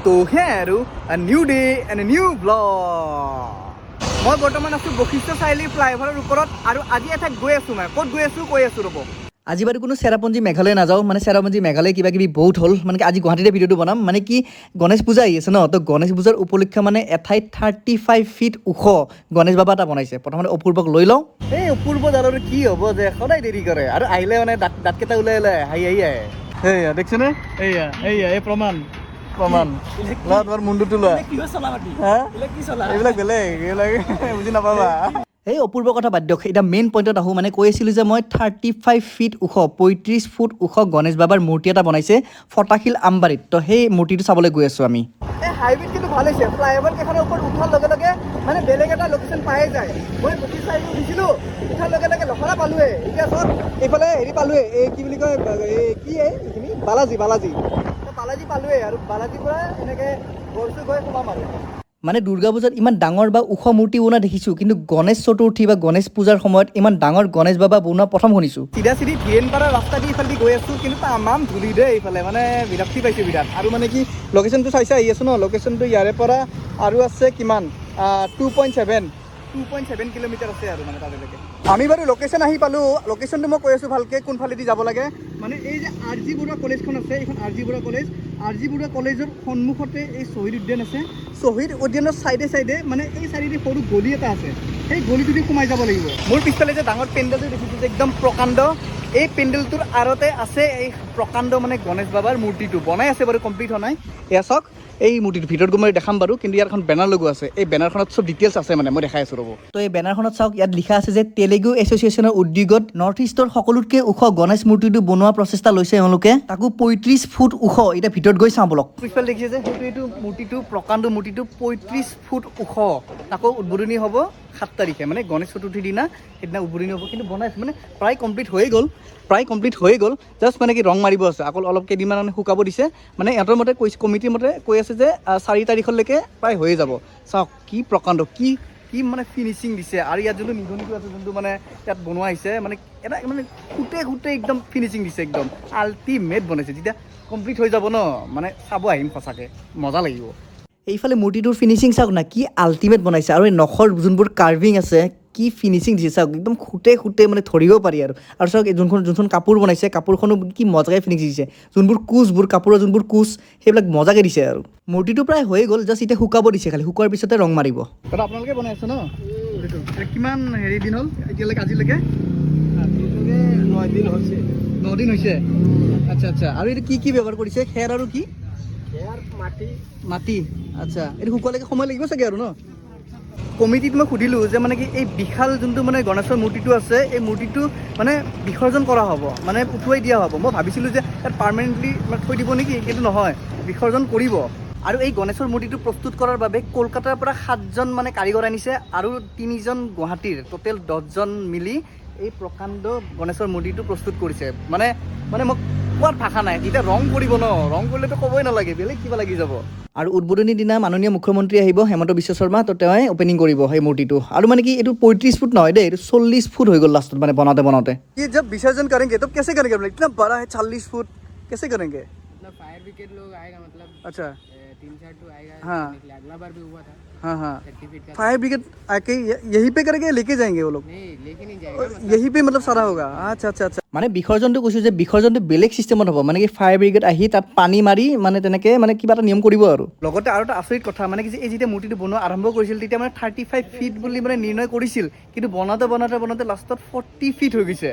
তো সেয়াই আৰু new day and new vlog। মই বৰ্তমান আছোঁ বশিষ্ঠ চাৰিআলি ফ্লাইঅভাৰৰ ওপৰত আৰু আজি এঠাইত গৈ আছোঁ। মই ক'ত গৈ আছোঁ কৈ আছোঁ, ৰ'ব। আজি বাৰু কোনো চেৰাপুঞ্জী মেঘালয় নাযাওঁ। মানে চেৰাপুঞ্জী মেঘালয় কিবা কিবি বহুত হ'ল। মানে কি আজি গুৱাহাটীতে ভিডিঅ'টো বনাম। মানে কি গণেশ পূজা আহি আছে ন, তো গণেশ পূজাৰ উপলক্ষে মানে এঠাইত 35 ফিট ওখ গণেশ বাবা এটা বনাইছে। প্ৰথমতে অপূৰ্বক লৈ লওঁ। এই অপূৰ্ব দাৰৰ কি হ'ব যে সদায় দেৰি কৰে আৰু আহিলে মানে দাঁত দাঁতকেইটা ওলাই ওলাই হাঁহি হাঁহি আহে। সেইয়া দেখছেনে, এইয়া এইয়া এই প্ৰমাণ প্ৰমাণ। লোৱা, তোমাৰ মুণ্ডটো লোৱা। হা? এইবিলাক বেলেগ, এইবিলাক বুজি নাপাবা। এই অপূৰ্ব কথা বাদ দিয়ক, এতিয়া মেইন পইণ্টত আহোঁ। মানে কৈ আছিলোঁ যে মই 35 ফিট ওখ, 35 ফুট ওখ গণেশ বাবাৰ মূৰ্তি এটা বনাইছে ফটাশিল আমবাৰীত। তো সেই মূৰ্তিটো চাবলৈ গৈ আছোঁ আমি। এই হাইৱেত কিন্তু ভাল হৈছে, ফ্লাইঅভাৰ কেইখনৰ ওপৰত উঠাৰ লগে লগে মানে বেলেগ এটা লোকেশ্যন পায়ে যায়। মই বশিষ্ঠ চাৰিআলি উঠিছিলোঁ, উঠাৰ লগে লগে লখৰা পালোৱে। এতিয়া চব এইফালে হেৰি পালোৱে, এই কি বুলি কয়, এই কি, এই এইখিনি বালাজী, বালাজী। তো বালাজী পালোৱে আৰু বালাজীৰ পৰা এনেকৈ গড়চুক গৈ সোমাম আৰু। মানে দুৰ্গা পূজাত ইমান ডাঙৰ বা ওখ মূৰ্তি বনোৱা দেখিছোঁ, কিন্তু গণেশ চতুৰ্থী বা গণেশ পূজাৰ সময়ত ইমান ডাঙৰ গণেশ বাবা বনোৱা প্ৰথম শুনিছোঁ। চিধা চিধি ধীৰেণপাৰাৰ ৰাস্তা দি এইফালেদি গৈ আছোঁ, কিন্তু তামাম ধূলি দেই এইফালে, মানে বিৰক্তি পাইছোঁ বিৰাট। আৰু মানে কি লোকেশ্যনটো চাই চাই আহি আছোঁ ন। লোকেশ্যনটো ইয়াৰে পৰা আৰু আছে কিমান, 2.7 kilometre আছে আৰু মানে তালৈকে। আমি বাৰু লোকেশ্যন আহি পালোঁ। লোকেশ্যনটো মই কৈ আছোঁ ভালকৈ কোনফালেদি যাব লাগে। মানে এই যে আৰ জি বৰুৱা কলেজখন আছে, এইখন R G Barua college. R G Barua কলেজৰ সন্মুখতে এই শ্বহীদ উদ্যান আছে। শ্বহীদ উদ্যানৰ চাইডে চাইডে মানে এই চাইডেদি সৰু গলি এটা আছে, সেই গলিটোদি সোমাই যাব লাগিব। মোৰ পিছফালে যে ডাঙৰ পেণ্ডেলটো দেখিছোঁ যে একদম প্ৰকাণ্ড, এই পেণ্ডেলটোৰ আঁৰতে আছে এই প্ৰকাণ্ড মানে গণেশ বাবাৰ মূৰ্তিটো। বনাই আছে বাৰু, কমপ্লিট হোৱা নাই। এয়া চাওক, এই মূৰ্তিটো ভিতৰত গৈ মই দেখাম বাৰু, কিন্তু ইয়াৰ এখন বেনাৰ লগোৱা আছে। এই বেনাৰখনত চব ডিটেইলছ আছে, মানে মই দেখাই আছোঁ, ৰ'ব। তো এই বেনাৰখনত চাওক, ইয়াত লিখা আছে যে তেলেগু এছ'চিয়েশ্যনৰ উদ্যোগত নৰ্থ ইষ্টৰ সকলোতকৈ ওখ গণেশ মূৰ্তিটো বনোৱা প্ৰচেষ্টা লৈছে এওঁলোকে, তাকো 35 ফুট ওখ। এতিয়া ভিতৰত গৈ চাওঁ বলক। পিছফালে দেখিছে যে সেইটো এইটো মূৰ্তিটো, প্ৰকাণ্ড মূৰ্তিটো 35 ফুট ওখ। তাকো উদ্বোধনী হ'ব 7 তাৰিখে, মানে গণেশ চতুৰ্থীৰ দিনা, সেইদিনা উদ্বোধনী হ'ব। কিন্তু বনাই আছে, মানে প্ৰায় কমপ্লিট হৈয়ে গ'ল, প্ৰায় কমপ্লিট হৈয়ে গ'ল। জাষ্ট মানে কি ৰং মাৰিব আছে, আকৌ অলপ কেইদিনমান মানে শুকাব দিছে। মানে ইহঁতৰ মতে কৈছে, কমিটিৰ মতে কৈ আছে যে 4 তাৰিখলৈকে প্ৰায় হৈয়ে যাব। চাওক কি প্ৰকাণ্ড, কি কি মানে ফিনিচিং দিছে। আৰু ইয়াত যোনটো নিগনিটো আছে, যোনটো মানে ইয়াত বনোৱা হৈছে, মানে এটা মানে খুটে খুটে একদম ফিনিচিং দিছে, একদম আল্টিমেট বনাইছে। যেতিয়া কমপ্লিট হৈ যাব ন, মানে চাব আহিম, সঁচাকৈ মজা লাগিব। এইফালে মূৰ্তিটোৰ ফিনিচিং চাওক না, কি আল্টিমেট বনাইছে। আৰু এই নখৰ যোনবোৰ কাৰ্ভিং আছে, কি ফিনিচিং দিছে চাওক, একদম খুটে খুটে মানে ধৰিব পাৰি আৰু। আৰু চাওক, এই যোনখন যোনখন কাপোৰ বনাইছে, কাপোৰখনো কি মজাকৈ ফিনিচিং দিছে। যোনবোৰ কোচবোৰ, কাপোৰৰ যোনবোৰ কোচ, সেইবিলাক মজাকৈ দিছে। আৰু মূৰ্তিটো প্ৰায় হৈয়ে গ'ল, জাষ্ট এতিয়া শুকাব দিছে খালি, শুকোৱাৰ পিছতে ৰং মাৰিব। দাদা, আপোনালোকে বনাই আছে ন এইটো? এতিয়া কিমান হেৰি দিন হ'ল এতিয়ালৈকে, আজিলৈকে? 9 দিন হৈছে। 9 দিন হৈছে। আচ্ছা, আৰু এইটো কি কি ব্যৱহাৰ কৰিছে? খেৰ আৰু কি? খেৰ, মাটি। মাটি, আচ্ছা। এইটো শুকোৱালৈকে সময় লাগিব চাগে আৰু ন। কমিটিত মই সুধিলোঁ যে মানে কি এই বিশাল যোনটো মানে গণেশৰ মূৰ্তিটো আছে, এই মূৰ্তিটো মানে বিসৰ্জন কৰা হ'ব, মানে উটুৱাই দিয়া হ'ব। মই ভাবিছিলোঁ যে ইয়াত পাৰ্মানেণ্টলি মানে থৈ দিব নেকি, কিন্তু নহয়, বিসৰ্জন কৰিব। আৰু এই গণেশৰ মূৰ্তিটো প্ৰস্তুত কৰাৰ বাবে কলকাতাৰ পৰা সাতজন মানে কাৰিকৰ আনিছে আৰু তিনিজন গুৱাহাটীৰ, টোটেল 10জন মিলি এই প্ৰকাণ্ড গণেশৰ মূৰ্তিটো প্ৰস্তুত কৰিছে। মানে মানে মোক কোৱাত ভাষা নাই। যেতিয়া ৰং কৰিব ন, ৰং কৰিলেতো ক'বই নালাগে, বেলেগ কিবা লাগি যাব। আৰু উদ্বোধনীৰ দিনা মাননীয় মুখ্যমন্ত্ৰী আহিব, হেমন্ত বিশ্ব শৰ্মা। তো তেওঁৱে অ'পেনিং কৰিব সেই মূৰ্তিটো। আৰু মানে কি এইটো 35 ফুট নহয় দেই, এইটো 40 ফুট হৈ গ'ল লাষ্টত মানে বনাওঁতে বনাওঁতে। ये जब विसर्जन करेंगे तो कैसे करेंगे? मतलब इतना बड़ा है, 40 फुट, कैसे करेंगे? मतलब फायर ब्रिगेड लोग आएगा, मतलब तीन चार तो आएगा करने के लिए। अगला बार भी हुआ था 30 फीट का। फायर ब्रिगेड आके यहीं पे करेंगे या लेके जाएंगे वो लोग? नहीं, लेके नहीं जाएगा मतलब। यहीं पे मतलब सारा होगा। अच्छा। মানে বিসৰ্জনটো কৈছোঁ যে বিসৰ্জনটো বেলেগ চিষ্টেমত হ'ব, মানে কি ফায়াৰ ব্ৰিগেড আহি তাত পানী মাৰি মানে তেনেকৈ মানে কিবা এটা নিয়ম কৰিব আৰু। লগতে আৰু এটা আচৰিত কথা, মানে কি যে এই যেতিয়া মূৰ্তিটো বনোৱা আৰম্ভ কৰিছিল, তেতিয়া মানে 35 ফিট বুলি মানে নিৰ্ণয় কৰিছিল, কিন্তু বনাওঁতে বনাওঁতে বনাওঁতে লাষ্টত 40 ফিট হৈ গৈছে।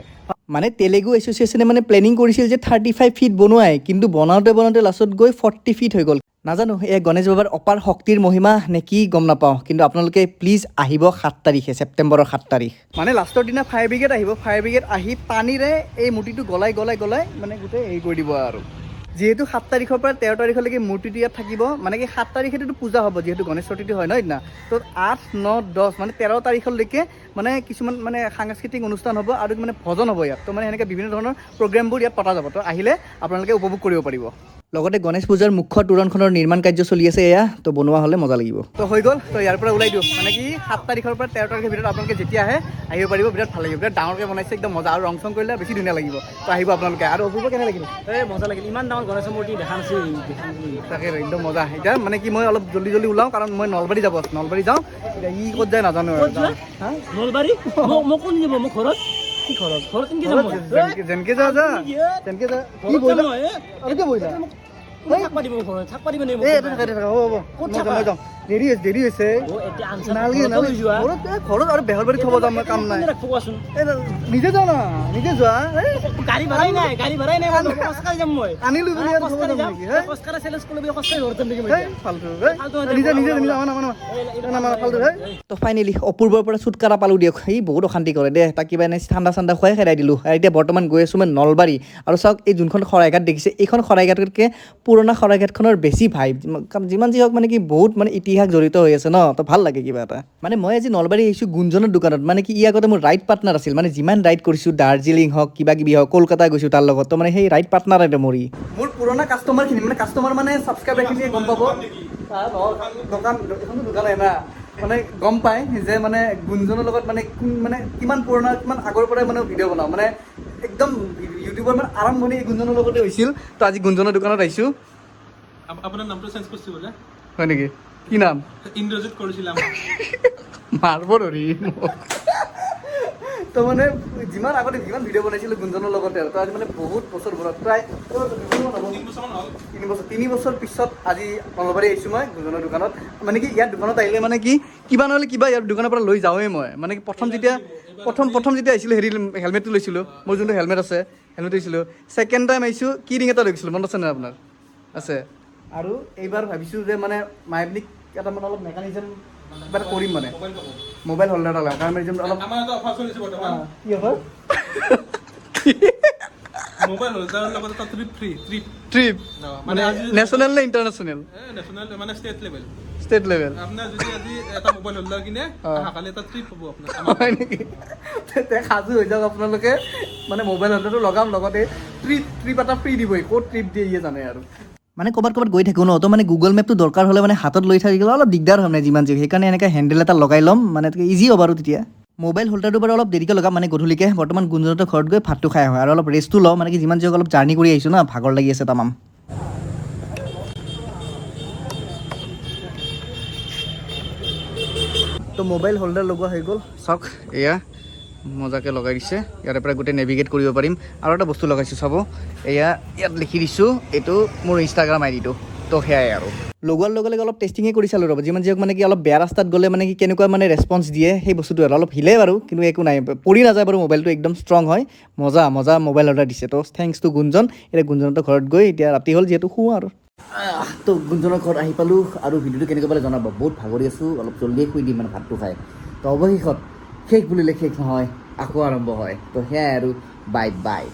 মানে তেলেগু এছ'চিয়েশ্যনে মানে প্লেনিং কৰিছিল যে 35 ফিট বনোৱাই, কিন্তু বনাওঁতে বনাওঁতে লাষ্টত গৈ 40 ফিট হৈ গ'ল। নাজানো এয়া গণেশ বাবাৰ অপাৰ শক্তিৰ মহিমা নে কি, গম নাপাওঁ। কিন্তু আপোনালোকে প্লিজ আহিব 7 তাৰিখে, ছেপ্টেম্বৰৰ 7 তাৰিখ। মানে লাষ্টৰ দিনা ফায়াৰ ব্ৰিগেড আহিব, ফায়াৰ ব্ৰিগেড আহি পানীৰে এই মূৰ্তিটো গলাই গলাই গলাই মানে গোটেই হেৰি কৰি দিব। আৰু যিহেতু 7 তাৰিখৰ পৰা 13 তাৰিখলৈকে মূৰ্তিটো ইয়াত থাকিব, মানে কি 7 তাৰিখেতো পূজা হ'ব, যিহেতু গণেশ চতুৰ্থী হয় ন সেইদিনা। তো 8, 9, 10, মানে 13 তাৰিখলৈকে মানে কিছুমান মানে সাংস্কৃতিক অনুষ্ঠান হ'ব আৰু মানে ভজন হ'ব ইয়াত। তো মানে সেনেকৈ বিভিন্ন ধৰণৰ প্ৰগ্ৰেমবোৰ ইয়াত পতা যাব। তো আহিলে আপোনালোকে উপভোগ কৰিব পাৰিব। লগতে গণেশ পূজাৰ মুখ্য তোৰণখনৰ নিৰ্মাণ কাৰ্য চলি আছে, এয়া তো বনোৱা হ'লে মজা লাগিব। তো হৈ গ'ল, তো ইয়াৰ পৰা ওলাই দিওঁ। মানে কি 7 তাৰিখৰ পৰা 13 তাৰিখৰ ভিতৰত আপোনালোকে যেতিয়া আহে আহিব পাৰিব, বিৰাট ভাল লাগিব, বিৰাট ডাঙৰকৈ বনাইছে একদম মজা, আৰু ৰং চং কৰিলে বেছি ধুনীয়া লাগিব। তো আহিব আপোনালোকে। আৰু অপূৰ্ব কেনে লাগিল? এই মজা লাগিল, ইমান ডাঙৰ গণেশৰ মূৰ্তি দেখা নাছিল। তাকে একদম মজা। এতিয়া মানে কি মই অলপ জল্দি জল্দি ওলাওঁ, কাৰণ মই নলবাৰী যাব আছে, নলবাৰী যাওঁ। এতিয়া ই ক'ত যায় নাজানো। নলবাৰী মোক কোন যাব? মোক ঘৰত কি ঘৰত ঘৰত কেনেকে যাম? যেনকে যা যা যেনকে যা। কি বইলা আৰু কি বইলা? থাকবা দিব ঘৰত, থাকবা দিব নে? এই এটা থাকে হ'ব হ'ব, ক'ত থাকা? মই যাওঁ, দেৰি হৈছে, দেৰি হৈছে। নালগে নালগে, ঘৰত ঘৰত আৰু বেহৰবাৰী থ'ব যাম, মই কাম নাই। এই নিজে যাওঁ না, নিজে যোৱা। গাড়ী ভাড়াই নাই, গাড়ী ভাড়াই নাই, খোজকাঢ়ি যাম মই। আনিলো বুলি আৰু থ'ব যাম নেকি? খোজকাঢ়ি চেলেঞ্জ কৰিবি, খোজকাঢ়ি ঘৰত যাম নেকি? ফাল্টু, নিজে নিজে নিজে আমাৰ আমাৰ ফাল্টু। তো ফাইনেলি অপূৰ্বৰ পৰা ছুটকাৰা পালোঁ দিয়ক। সি বহুত অশান্তি কৰে দে, তাক কিবা এনে ঠাণ্ডা চাণ্ডা খুৱাই খেদাই দিলোঁ। আৰু এতিয়া বৰ্তমান গৈ আছোঁ মই নলবাৰী। আৰু চাওক এই যোনখন শৰাইঘাট দেখিছে, এইখন শৰাইঘাটতকৈ পুৰণা শৰাইঘাটখনৰ বেছি ভাইব। যিমান যি হওক মানে কি বহুত মানে ইতিহাস জড়িত হৈ আছে ন, তো ভাল লাগে কিবা এটা। মানে মই আজি নলবাৰী আহিছোঁ গুঞ্জনৰ দোকানত, মানে কি ই আগতে মোৰ ৰাইড পাৰ্টনাৰ আছিল, মানে যিমান ৰাইড কৰিছোঁ দাৰ্জিলিং হওক কিবা কিবি হওক, কলকাতা গৈছোঁ তাৰ লগত, তো মানে সেই ৰাইড পাৰ্টনাৰ এটা মোৰ। মোৰ পুৰণা কাষ্টমাৰখিনি মানে কাষ্টমাৰ মানে ছাবস্ক্ৰাইবাৰখিনিয়ে গম পাব, দোকান এইখনতো দোকানে না, মানে গম পায় যে মানে গুঞ্জনৰ লগত মানে কোন মানে কিমান পুৰণা, কিমান আগৰ পৰাই মানে ভিডিঅ' বনাওঁ, মানে একদম ইউটিউবৰ মানে আৰম্ভণি এই গুঞ্জনৰ লগতে হৈছিল। তো আজি গুঞ্জনৰ দোকানত আহিছোঁ। আপোনাৰ নামটো চেঞ্জ কৰিছে বোলে? হয় নেকি? কি নাম? ইন্দ্ৰজিত কৰিছিলাম। মাৰব ধৰি। তো মানে যিমান আগতে যিমান ভিডিঅ' বনাইছিলোঁ গুঞ্জনৰ লগতে, তো আজি মানে বহুত বছৰ মূৰত, প্ৰায় 3 বছৰ পিছত আজি নলবাৰী আহিছোঁ মই গুঞ্জনৰ দোকানত। মানে কি ইয়াত দোকানত আহিলে মানে কি কিবা নহ'লে কিবা ইয়াৰ দোকানৰ পৰা লৈ যাওঁৱেই মই। মানে কি প্ৰথম যেতিয়া প্ৰথম যেতিয়া আহিছিলোঁ হেৰি হেলমেটটো লৈছিলোঁ, মোৰ যোনটো হেলমেট আছে হেলমেট লৈছিলোঁ। ছেকেণ্ড টাইম আহিছোঁ কি ৰিং এটা লৈ গৈছিলোঁ, মনত আছে নাই আপোনাৰ? আছে। আৰু এইবাৰ ভাবিছোঁ যে মানে মাইবনিক এটা মানে অলপ মেকানিজম কিবা এটা কৰিম, মানে মোবাইল হোল্ডাৰ এটা লগাম, কাৰণ অলপ আমাৰ এটা অফাৰ চলিছে বৰ্তমান। কি অফাৰ? মোবাইল হোল্ডাৰৰ লগত এটা ট্ৰিপ ফ্ৰী, ট্ৰিপ ট্ৰিপ মানে নেশ্যনেল নে ইণ্টাৰনেশ্যনেল? নেশ্যনেল মানে ষ্টেট লেভেল। State level. আপোনাৰ যদি আজি এটা মোবাইল হোল্ডাৰ কিনে অহাকালি এটা ট্ৰিপ হ'ব আপোনাৰ। হয় নেকি? তে সাজু হৈ যাওক আপোনালোকে, মানে মোবাইল হোল্ডাৰটো লগাম, লগতে ট্ৰিপ এটা ফ্ৰী দিবই। ক'ত ট্ৰিপ দিয়ে ইয়ে জানে আৰু। মানে ক'ৰবাত ক'ৰবাত গৈ থাকোঁ ন, তো মানে গুগল মেপটো দৰকাৰ হ'লে মানে হাতত লৈ থাকিলে অলপ দিগদাৰ হয় মানে যিমান যি, সেইকাৰণে এনেকৈ হেণ্ডেল এটা লগাই ল'ম, মানে ইজি হ'ব আৰু তেতিয়া। মোবাইল হোল্ডাৰটো বাৰু অলপ দেৰিকৈ লগাম, মানে গধূলিকৈ। বৰ্তমান গুঞ্জনহঁতৰ ঘৰত গৈ ভাতটো খাই আহোঁ আৰু অলপ ৰেষ্টটো লওঁ, মানে কি যিমান যি হওক অলপ জাৰ্ণি কৰি আহিছোঁ ন, ভাগৰ লাগি আছে তামাম। তো মোবাইল হোল্ডাৰ লগোৱা হৈ গ'ল, চাওক এয়া মজাকৈ লগাই দিছে। ইয়াৰে পৰা গোটেই নেভিগেট কৰিব পাৰিম। আৰু এটা বস্তু লগাইছোঁ চাব, এয়া ইয়াত লিখি দিছোঁ, এইটো মোৰ ইনষ্টাগ্ৰাম আই ডিটো। তো সেয়াই আৰু লগোৱাৰ লগে লগে অলপ টেষ্টিঙে কৰি চালোঁ ৰ'ব, যিমান যি হওক মানে কি অলপ বেয়া ৰাস্তাত গ'লে মানে কি কেনেকুৱা মানে ৰেচপঞ্চ দিয়ে সেই বস্তুটো আৰু অলপ হিলে বাৰু, কিন্তু একো নাই, পৰি নাযায় বাৰু, মোবাইলটো একদম ষ্ট্ৰং হয়। মজা মজা মোবাইল অৰ্ডাৰ দিছে। তো thanks two গুঞ্জন। এতিয়া গুঞ্জনহঁতৰ ঘৰত গৈ এতিয়া ৰাতি হ'ল যিহেতু শুওঁ আৰু। তো গুঞ্জনৰ ঘৰত আহি পালোঁ আৰু ভিডিঅ'টো কেনেকুৱা পালে জনাব। বহুত ভাগৰি আছোঁ, অলপ জল্দিয়ে শুই দিম মানে ভাতটো খাই। তো অৱশেষত শেষ বুলিলে শেষ নহয়, আকৌ আৰম্ভ হয়। তো সেয়াই আৰু, বাই বাই।